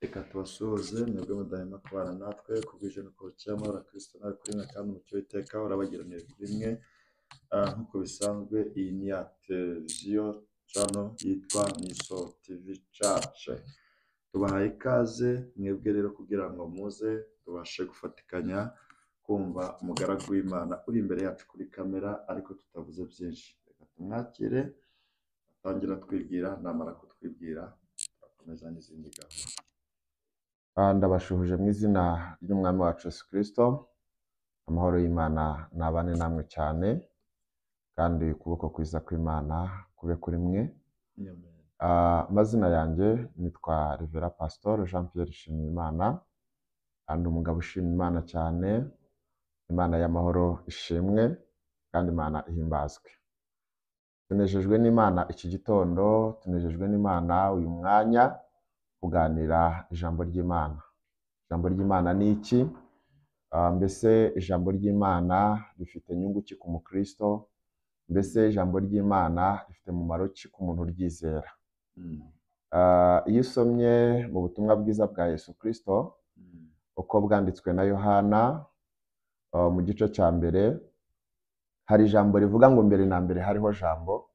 Reka tubasuhuze mwebwe mudahema kubana natwe kubwije no kubukira amahoro ya Kristo nawe kuri mwe kandi umucyo w'iteka urabagiranire kuri mwe. Nk'uko bisanzwe iyi ni ya televiziyo channel yitwa Niso TV Church. Tubahaye ikaze mwebwe rero kugira ngo muze tubashe gufatikanya kumva umugaragu w'Imana uri imbere yacu kuri kamera ariko tutavuze byinshi. Reka tumwakire atangira twibwira, namara kutwibwira turakomeza n'izindi gahunda. Ndabashuhuje mu izina ry'Umwami wacu Yesu Kristo. Amahoro y'Imana nabane namwe cyane, kandi ukuboko kwiza kw'Imana kube kuri mwe. Amen. Amazina yanjye nitwa Revera Pastor Jean Pierre Nshimiyimana. Ndi umugabo ushima Imana cyane. Imana y'amahoro ishimwe kandi Imana ihimbazwe. Tunejejwe n'Imana iki gitondo, tunejejwe n'Imana uyu mwanya kuganira ijambo ry'Imana. Ijambo ry'Imana ni iki? Mbese ijambo ry'Imana rifite inyungu ki ku mukristo? Mbese ijambo ry'Imana rifite mumaro ki ku muntu uryizera? Iyo usomye mu butumwa bwiza bwa Yesu Kristo uko bwanditswe na Yohana, mu gice cya mbere hari ijambo rivuga ngo mbere na mbere hariho jambo,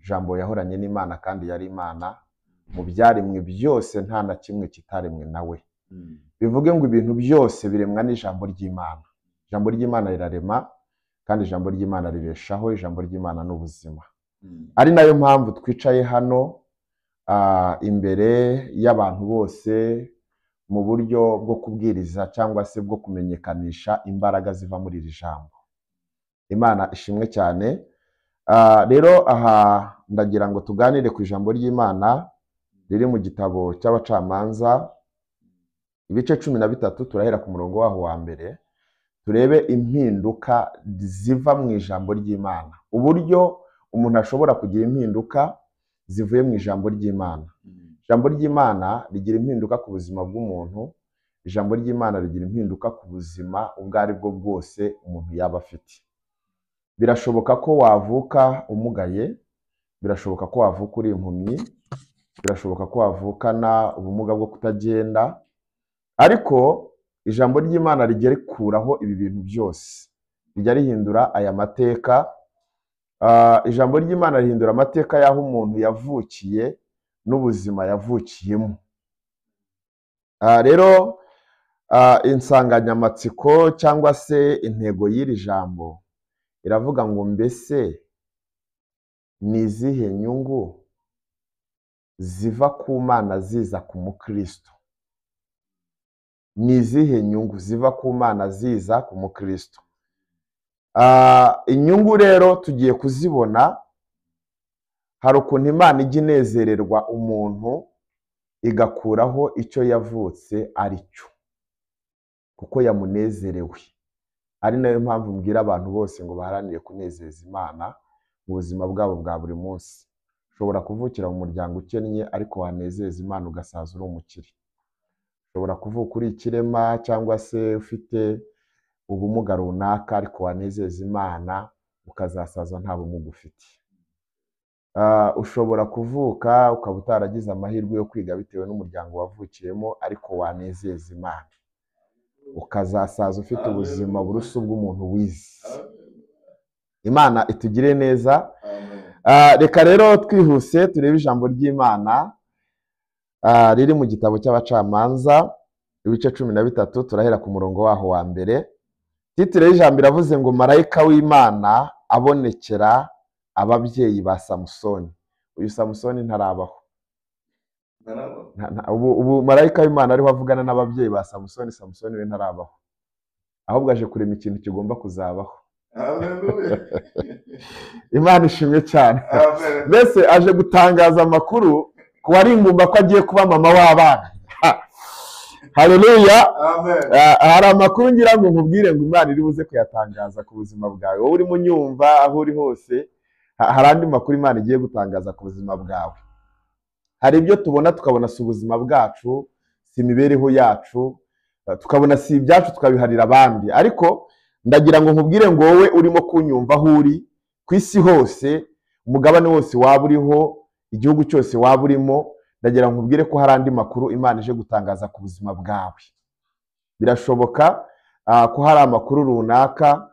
jambo yahoranye n'Imana kandi yari Imana, mu byaremwe byose nta na kimwe kitaremwe nawe. Bivuge ngo ibintu byose biremwa n'ijambo ry'Imana. Ijambo ry'Imana rirarema kandi ijambo ry'Imana ribeshaho, ijambo ry'Imana ni ubuzima. Ari nayo mpamvu twicaye hano imbere y'abantu bose mu buryo bwo kubwiriza cyangwa se bwo kumenyekanisha imbaraga ziva muri iri jambo. Imana ishimwe cyane. Rero aha ndagira ngo tuganire ku ijambo ry'Imana riri mu gitabo cy'Abacamanza ibice 13, turahera ku murongo waho wa mbere, turebe impinduka ziva mu ijambo ry'Imana, uburyo umuntu ashobora kugira impinduka zivuye mu ijambo ry'Imana. Ijambo ry'Imana rigira impinduka ku buzima bw'umuntu, ijambo ry'Imana rigira impinduka ku buzima ubwo ari bwo bwose umuntu yaba afite. Birashoboka ko wavuka umugaye, birashoboka ko wavuka uri impumyi, birashoboka ko wavukana ubumuga bwo kutagenda, ariko ijambo ry'Imana rijya rikuraho ibi bintu byose, rijya rihindura aya mateka. Ijambo ry'Imana rihindura amateka y'aho umuntu yavukiye n'ubuzima yavukiyemo. Rero insanganyamatsiko cyangwa se intego y'iri jambo iravuga ngo mbese ni izihe nyungu ziva ku Mana ziza ku mukristo? Ni izihe nyungu ziva ku Mana ziza ku mukristo? Inyungu rero tugiye kuzibona. Hari ukuntu Imana ijya inezererwa umuntu igakuraho icyo yavutse ari cyo, kuko yamunezerewe. Ari nayo mpamvu mbwira abantu bose ngo baharanire kunezeza Imana mu buzima bwabo bwa buri munsi. Ushobora kuvukira mu muryango ukennye ariko wanezeza Imana ugasaza uri umukire. Ushobora kuvuka uri ikirema cyangwa se ufite ubumuga runaka ariko wanezeza Imana ukazasaza nta bumuga ufite. Ushobora kuvuka ukaba utaragize amahirwe yo kwiga bitewe n'umuryango wavukiyemo ariko wanezeza Imana ukazasaza ufite ubuzima burusa ubw'umuntu wize. Imana itugire neza. Reka rero twihuse turebe ijambo ry'Imana riri mu gitabo cy'Abacamanza ibice 13, turahera ku murongo waho wa mbere. Titire y'ijambo iravuze ngo marayika w'Imana abonekera ababyeyi ba Samusoni. Uyu Samusoni ntarabaho. Ubu marayika w'Imana ariho avugana n'ababyeyi ba Samusoni, Samusoni we ntarabaho. Ahubwo aje kurema ikintu kigomba kuzabaho. Haleluya. Imana ishimwe cyane. Mbese aje gutangaza amakuru ku wari ingumba ko agiye kuba mama w'abana. Haleluya. Hari amakuru ngira ngo nkubwire ngo Imana iri buze kuyatangaza ku buzima bwawe. Wowe urimo unyumva aho uri hose, hari andi makuru Imana igiye gutangaza ku buzima bwawe. Hari ibyo tubona tukabona si ubuzima bwacu, si imibereho yacu, tukabona si ibyacu tukabiharira abandi. Ariko ndagira ngo nkubwire ngo wowe urimo kunyumva aho uri ku isi hose, umugabane wose waba uriho, igihugu cyose waba urimo, Ndagira ngo nkubwire ko hari andi makuru Imana ije gutangaza ku buzima bwawe. Birashoboka ko hari amakuru runaka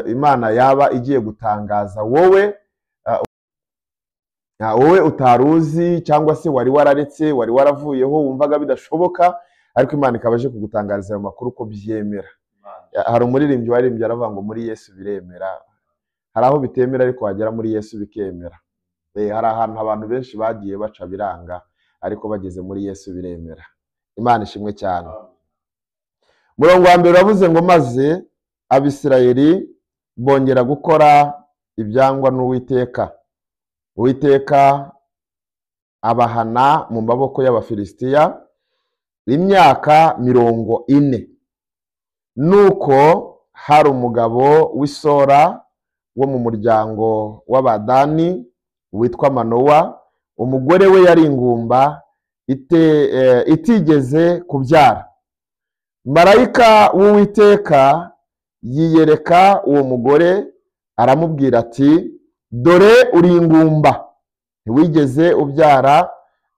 Imana yaba igiye gutangaza wowe, wowe utaruzi cyangwa se wari wararetse, wari waravuyeho, wumvaga bidashoboka, ariko Imana ikaba ije kugutangariza ayo makuru ko byemera. Hari umuririmbyi waririmbye aravuga ngo muri Yesu biremera. Hari aho bitemera ariko wagera muri Yesu bikemera. Hari ahantu abantu benshi bagiye baca biranga, ariko bageze muri Yesu biremera. Imana ishimwe cyane. Murongo wa mbere uravuze ngo maze Abisirayeli bongera gukora ibyangwa n'Uwiteka, Uwiteka abahana mu maboko y'Abafilisitiya imyaka 40. Nuko hari umugabo w'Isora wo mu muryango w'Abadani witwa Manowa, umugore we yari ingumba itigeze kubyara. Marayika w'Uwiteka yiyereka uwo mugore aramubwira ati dore uri ingumba, ntiwigeze ubyara,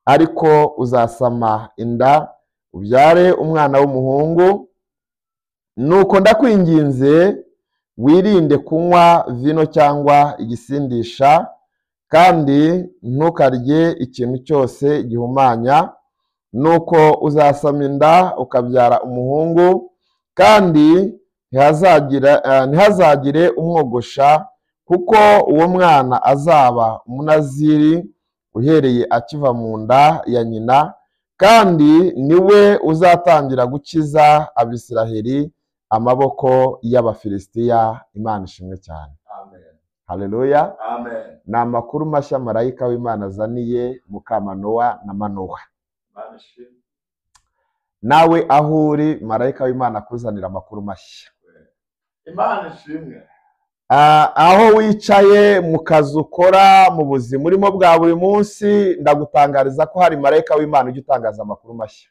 ariko uzasama inda ubyare umwana w'umuhungu. Nuko ndakwinginze wirinde kunywa vino cyangwa igisindisha, kandi ntukarye ikintu cyose gihumanya. Nuko uzasama inda ukabyara umuhungu, kandi ntihazagire umwogosha, kuko uwo mwana azaba umunaziri uhereye akiva mu nda ya nyina, kandi niwe uzatangira gukiza Abisiraheli amaboko y'Abafilisitiya. Imana ishimwe cyane. Amen. Haleluya. Amen. Ni amakuru mashya marayika w'Imana azaniye Mukamanowa na Manowa. Imana ishimwe. Nawe aho uri, marayika w'Imana akuzanira amakuru mashya. Imana ishimwe. Aho wicaye mu kazi ukora, mu buzima urimo bwa buri munsi, ndagutangariza ko hari marayika w'Imana ujya utangaza amakuru mashya.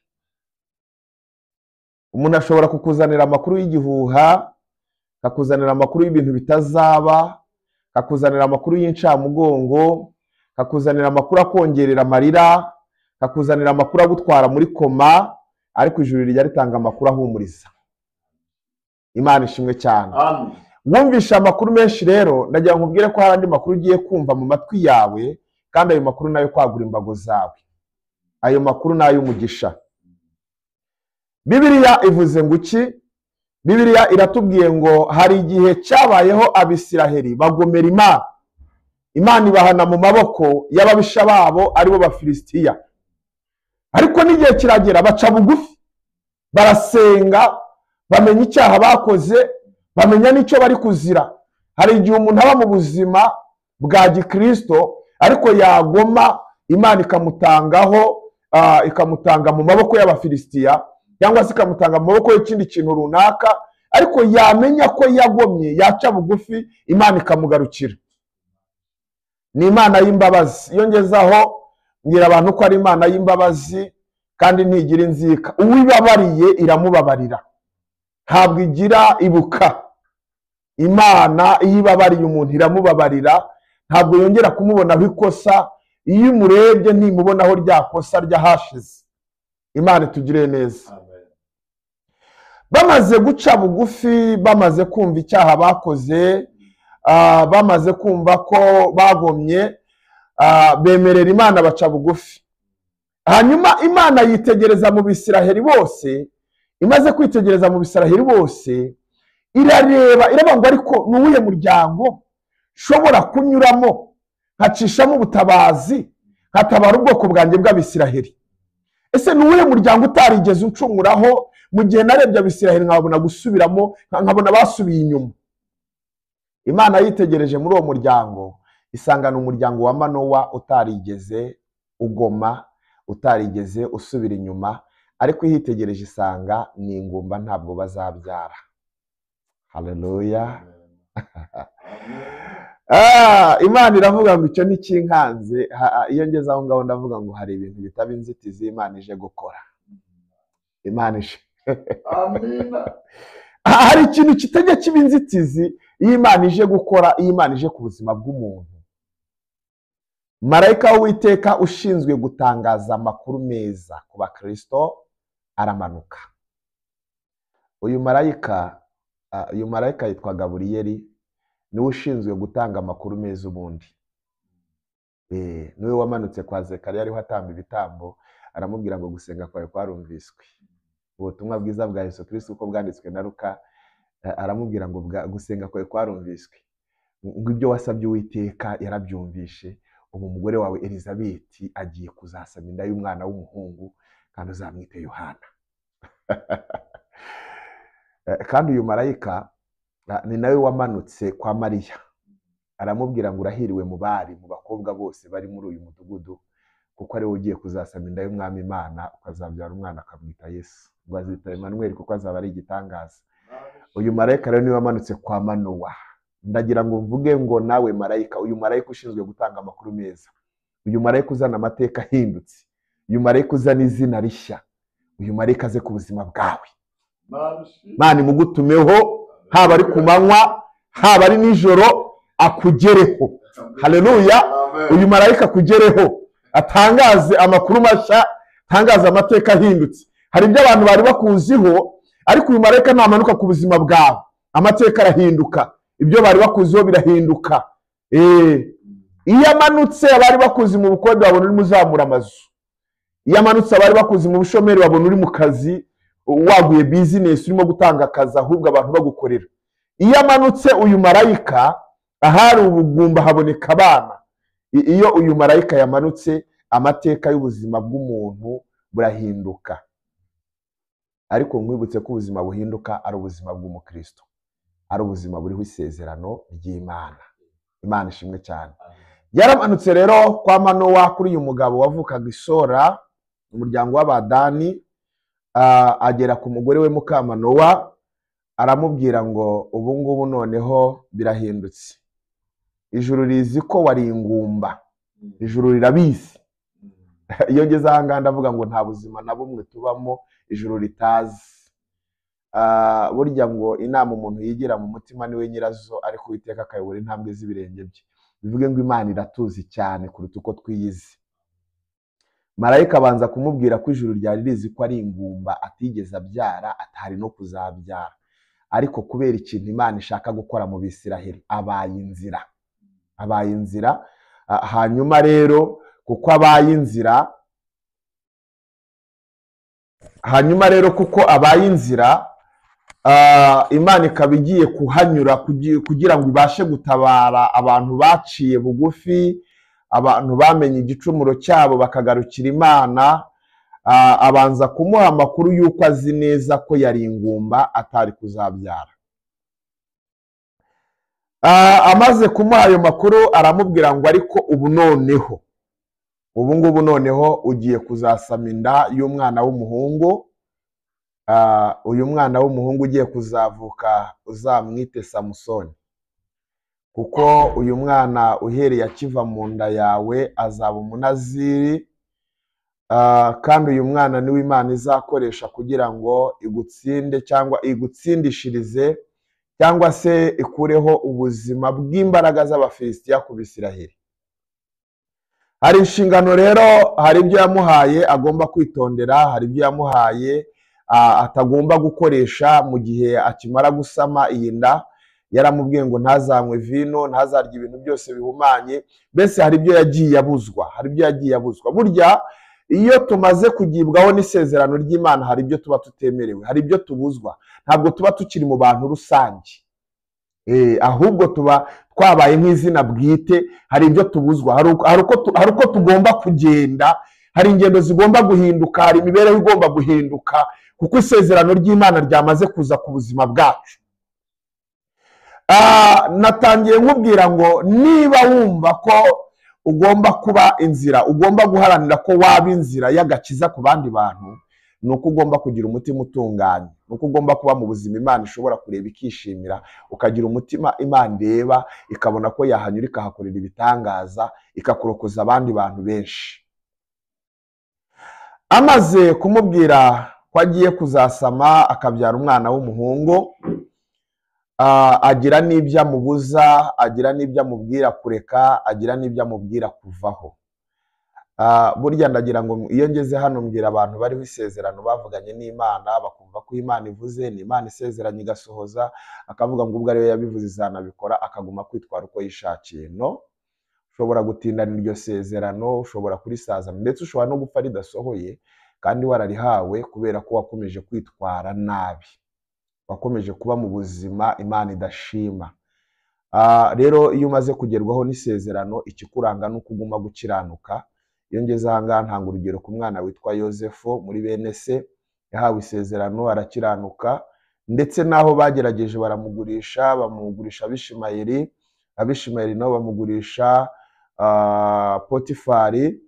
Umuntu ashobora kukuzanira amakuru y'igihuha, akakuzanira amakuru y'ibintu bitazaba, akakuzanira amakuru y'incamugongo, akakuzanira amakuru akongerera amarira, akakuzanira amakuru agutwara muri koma, ariko ijuru rijya ritanga amakuru ahumuriza. Imana ishimwe cyane. Amen. Wumvisha amakuru menshi rero, ndagira ngo nkubwire ko hari andi makuru ugiye kumva mu matwi yawe, kandi ayo makuru nayo kwagura imbago zawe. Ayo makuru ni ay'umugisha. Bibiliya ivuze ngo iki? Bibiliya iratubwiye ngo hari igihe cyabayeho Abisiraheli bagomera Imana. Imana ibahana mu maboko y'ababisha babo aribo Bafilisitiya. Ariko n'igihe kiragera baca bugufi, barasenga, bamenya icyaha bakoze, bamenya n'icyo bari kuzira. Hari igihe umuntu aba mu buzima bwa gikristo ariko yagoma Imana ikamutangaho, ikamutanga mu maboko y'Abafilisitiya cyangwa se ikamutanga mu maboko y'ikindi kintu runaka, ariko yamenya ko yagomye, yaca bugufi, Imana ikamugarukira. Ni Imana y'imbabazi. Iyo ngezaho mbwira abantu ko ari Imana y'imbabazi kandi ntigira inzika. Uwibabariye iramubabarira, ntabwo igira ibuka. Imana iyo ibabariye umuntu iramubabarira, ntabwo yongera kumubonaho ikosa. Iyo umurebye ntimubonaho rya kosa ryahashize. Imana itugirire neza. Amen. Bamaze guca bugufi, bamaze kumva icyaha bakoze, bamaze kumva ko bagomye, bemerera Imana baca bugufi. Hanyuma Imana yitegereza mu Bisiraheli bose. Imaze kwitegereza mu Bisiraheli bose, irareba iravuga ngo ariko ni uwuhe muryango nshobora kunyuramo nkacishamo ubutabazi, nkatabara ubwoko bwanjye bw'Abisiraheli? Ese ni uwuhe muryango utarigeze uncunguraho mu gihe narebye Abisiraheli nkabona gusubiramo, nkabona basubiye inyuma? Imana yitegereje muri uwo muryango isangana umuryango wa Manowa utarigeze ugoma, utarigeze usubira inyuma, ariko ihitegereje isanga ni ingumba, ntabwo bazabyara. Haleluya. Imana iravuga ngo icyo ntikinkanze. Iyo ngeze aho ngaho ndavuga ngo hari ibintu bitaba inzitizi Imana ije gukora. Imana ije. Amina. Hari ikintu kitajya kiba inzitizi iyo Imana ije gukora, iyo Imana ije ku buzima bw'umuntu. Marayika w'Uwiteka ushinzwe gutangaza amakuru meza ku bakristo aramanuka. Uyu marayika yitwa Gaburiyeli, niwe ushinzwe gutanga amakuru meza ubundi. Niwe wamanutse kwa Zekariya ariho atamba ibitambo, aramubwira ngo gusenga kwawe kwarumviswe. Ubutumwa bwiza bwa Yesu Kristo uko bwanditswe na Luka, aramubwira ngo gusenga kwawe kwarumviswe, ngo ibyo wasabye Uwiteka yarabyumvishe. Ubu umugore wawe Elizabeti agiye kuzasama inda y'umwana w'umuhungu, kandi uzamwite Yohana. Kandi uyu marayika ni nawe wamanutse kwa Mariya, aramubwira ngo urahiriwe mu bari mu bakobwa bose bari muri uyu mudugudu, kuko ari wowe ugiye kuzasama inda y'umwami Imana, ukazabyara umwana akamwita Yesu, ngo azita Emmanuel kuko azaba ari igitangaza. Uyu marayika rero niwe wamanutse kwa Manowa. Ndagira ngo mvuge ngo nawe marayika, uyu marayika ushinzwe gutanga amakuru meza, uyu marayika uzana amateka ahindutse, uyu marayika uzana izina rishya, uyu marayika aze ku buzima bwawe. Imana imugutumeho, haba ari ku manywa, haba ari nijoro, akugereho. Haleluya! Uyu marayika akugereho, atangaze amakuru mashya, atangaze amateka ahindutse. Hari ibyo abantu bari bakuziho, ariko uyu marayika namanuka ku buzima bwawe, amateka arahinduka, ibyo bari bakuziho birahinduka. Iyo amanutse abari bakuzi mu bukode babona urimo uzamura amazu. Iyo amanutse abari bakuzi mu bushomeri babona uri mu kazi, waguye business, urimo gutanga akazi, ahubwo abantu bagukorera. Iyo amanutse uyu marayika, ahari ubugumba haboneka abana. Iyo uyu marayika yamanutse, amateka y'ubuzima bw'umuntu burahinduka. Ariko nkwibutse ko ubuzima buhinduka ari ubuzima bw'umukristo, ari ubuzima buriho isezerano ry'Imana. Imana ishimwe cyane. Yaramanutse rero kwa Manowa, kuri uyu mugabo wavukaga Isora, umuryango w'Abadani, agera ku mugore we Mukamanowa, aramubwira ngo ubu ngubu noneho birahindutse. Ijuru rizi ko wari ingumba, ijuru rirabizi. Iyo ngeze aha ngaha ndavuga ngo nta buzima na bumwe tubamo ijuru ritazi. Burya ngo inama umuntu yigira mu mutima niwe nyirazo, ariko Uwiteka akayobora intambwe z'ibirenge bye. Bivuge ngo Imana iratuzi cyane kuruta uko twiyizi. Marayika abanza kumubwira ko ijuru ryari rizi ko ari ingumba, atigeze abyara, atari no kuzabyara. Ariko kubera ikintu Imana ishaka gukora mu Bisiraheli, abaye inzira. Abaye inzira. Hanyuma rero kuko abaye inzira, hanyuma rero kuko abaye inzira, Imana ikaba igiye kuhanyura kugira ngo ibashe gutabara abantu baciye bugufi, abantu bamenye igicumuro cyabo bakagarukira Imana. Abanza kumuha amakuru y'uko azi neza ko yari ingumba, atari kuzabyara. Amaze kumuha ayo makuru, aramubwira ngo ariko ubu noneho, ubu ngubu noneho ugiye kuzasama inda y'umwana w'umuhungu. Uyu mwana w'umuhungu ugiye kuzavuka uzamwite Samusoni, kuko uyu mwana uhereye akiva mu nda yawe azaba umunaziri. Kandi uyu mwana niwe Imana izakoresha kugira ngo igutsinde, cyangwa igutsindishirize, cyangwa se ikureho ubuzima bw'imbaraga z'Abafilisitiya ku Bisiraheli. Hari inshingano rero, hari ibyo yamuhaye agomba kwitondera, hari ibyo yamuhaye atagomba gukoresha mu gihe akimara gusama iyi nda. Yaramubwiye ngo ntazanywe vino, ntazarye ibintu byose bihumanye. Mbese hari ibyo yagiye abuzwa, hari ibyo yagiye abuzwa. Burya iyo tumaze kugibwaho n'isezerano ry'Imana, hari ibyo tuba tutemerewe, hari ibyo tubuzwa. Ntabwo tuba tukiri mu bantu rusange, ahubwo tuba twabaye nk'izina bwite. Hari ibyo tubuzwa, hari uko tugomba kugenda, hari ingendo zigomba guhinduka, hari imibereho igomba guhinduka, kuko isezerano ry'Imana ryamaze kuza ku buzima bwacu. Natangiye nkubwira ngo niba wumva ko ugomba kuba inzira, ugomba guharanira ko waba inzira y'agakiza ku bandi bantu, ni uko ugomba kugira umutima utunganye, ni uko ugomba kuba mu buzima Imana ishobora kureba ikishimira, ukagira umutima Imana ireba ikabona ko yahanyura ikahakorera ibitangaza, ikakurokoza abandi bantu benshi. Amaze kumubwira ko agiye kuzasama akabyara umwana w'umuhungu, Agira n'ibyo amubuza, agira n'ibyo amubwira kureka, agira n'ibyo amubwira kuvaho. Burya ndagira ngo iyo ngeze hano mbwira abantu bariho isezerano bavuganye n'Imana, bakumva ko Imana ivuze, ni Imana isezeranye igasohoza, akavuga ngo ubwo ariyo yabivuze izanabikora, akaguma kwitwara uko yishakiye. No, ushobora gutindana iryo sezerano, ushobora kurisazana, ndetse ushobora no gupfa ridasohoye kandi wararihawe, kubera ko wakomeje kwitwara nabi, wakomeje kuba mu buzima Imana idashima. Rero iyo umaze kugerwaho n'isezerano, ikikuranga ni uko uguma gukiranuka. Iyo ngeze aha ngaha ntanga urugero ku mwana witwa Yozefu muri bene se, yahawe isezerano arakiranuka, ndetse n'aho bagerageje baramugurisha, bamugurisha Abishimayeli, Abishimayeli nabo bamugurisha Potifari.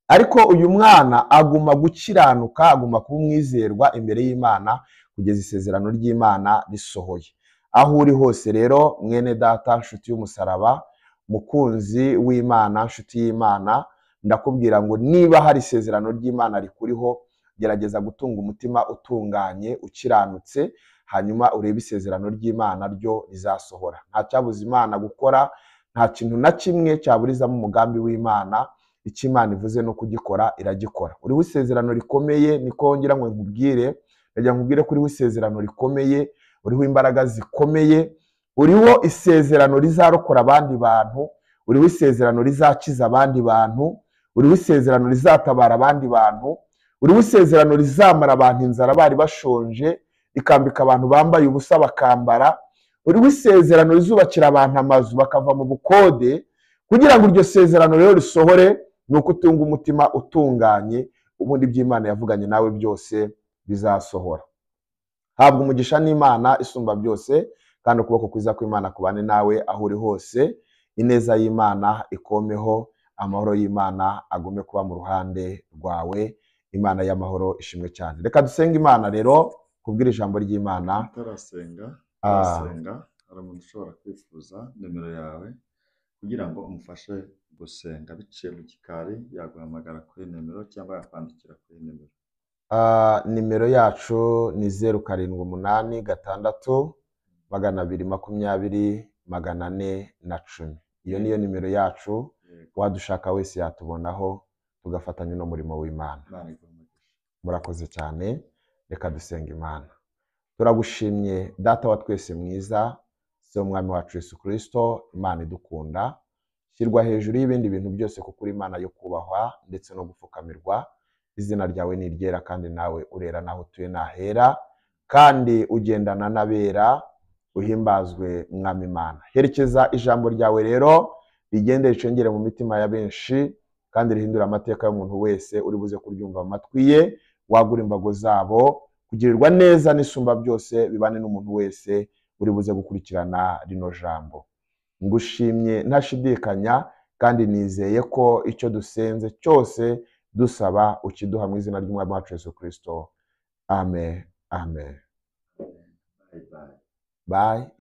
Ariko uyu mwana aguma gukiranuka, aguma kuba umwizerwa imbere y'Imana kugeza isezerano ry'Imana risohoye. Aho uri hose rero, mwene data, nshuti y'umusaraba, mukunzi w'Imana, nshuti y'Imana, ndakubwira ngo niba hari isezerano ry'Imana rikuriho, gerageza gutunga umutima utunganye, ukiranutse, hanyuma urebe isezerano ry'Imana ryo rizasohora. Nta cyabuza Imana gukora, nta kintu na kimwe cyaburizamo umugambi w'Imana. Icyo Imana ivuze no kugikora iragikora. Uriho isezerano rikomeye, niko ngira ngo nkubwire, ndagira nkubwire ko uriho isezerano rikomeye, uriho imbaraga zikomeye, uriho isezerano rizarokora abandi bantu, uriho isezerano rizakiza abandi bantu, uriho isezerano rizatabara abandi bantu, uriho isezerano rizamara abantu inzara bari bashonje, rikambika abantu bambaye ubusa bakambara, uriho isezerano rizubakira abantu amazu bakava mu bukode. Kugira ngo iryo sezerano rero risohore, ni uko utunga umutima utunganye, ubundi iby'Imana yavuganye nawe byose bizasohora. Habwa umugisha n'Imana isumba byose, kandi ukuboko kwiza kw'Imana kubane nawe aho uri hose. Ineza y'Imana ikomeho, amahoro y'Imana agume kuba mu ruhande rwawe. Imana y'amahoro ishimwe cyane. Reka dusenge Imana rero kubwira ijambo ry'Imana. Utarasenga, utarasenga, hari umuntu ushobora kwifuza nimero yawe kugira ngo umufashe gusenga biciye mu gikari, yaguhamagara kuri nimero cyangwa yakwandikira kuri nimero. Nimero yacu ni 0 7 8 6 220 410. Iyo niyo nimero yacu, wadushaka wese yatubonaho, tugafatanya n'umurimo w'Imana. Murakoze cyane. Reka dusenga Imana. Turagushimye Data wa twese mwiza, se Umwami wacu Yesu Kristo, Imana idukunda, shyirwa hejuru y'ibindi bintu byose, kuko uri Imana yo kubahwa ndetse no gupfukamirwa. Izina ryawe ni iryera, kandi nawe urera naho utuye nahera, kandi ugendana n'abera. Uhimbazwe Mwami Imana. Herekeza ijambo ryawe rero rigende ricengere mu mitima ya benshi, kandi rihindura amateka y'umuntu wese uri buze kuryumva amatwi ye, wagura imbago zabo, kugirirwa neza n'isumba byose bibane n'umuntu wese uri buze gukurikirana rino jambo. Ngushimye ntashidikanya, kandi nizeye ko icyo dusenze cyose dusaba ukiduha mu izina ry'Umwami wacu Yesu Kristo. Amen. Amen. Bye bye. Bye.